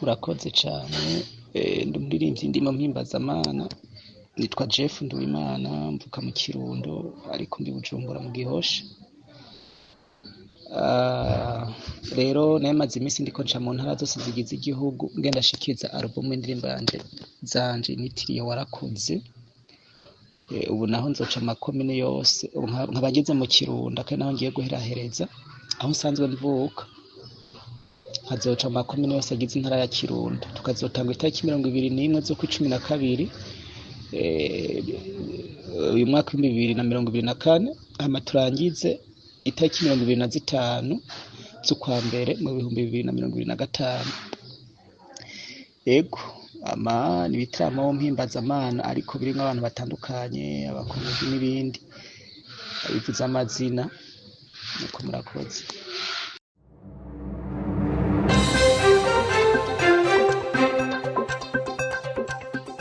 Murakoze cane. Ndi umuririmbyi ndimo mpimbazamana, nitwa Jeff Nduwimana, mvuka mu Kirundo ariko ndi Bujumbura mu Gihosha. Rero nari maze iminsi ndiko nca mu ntara zose zigize igihugu, ngenda shikiriza album y'indirimbo yanje zanje nitiriye Warakoze. Ubu naho nzoca amakomine yose, ubu nkaba ngeze mu Kirundo kandi naho ngiye guherahereza aho nsanzwe mvuka, nkazoca mu makomine yose agize intara ya Kirundo. Tukazotanga itariki 21 z'ukwa 12, uyu mwaka w'2024, hama turangize itariki 25 z'ukwa mbere mu 2025. Ego, ama ni ibitaramo mpimbazamana ariko birimwo abantu batandukanye, abakomedi n'ibindi, bivuze amazina. Nuko murakoze.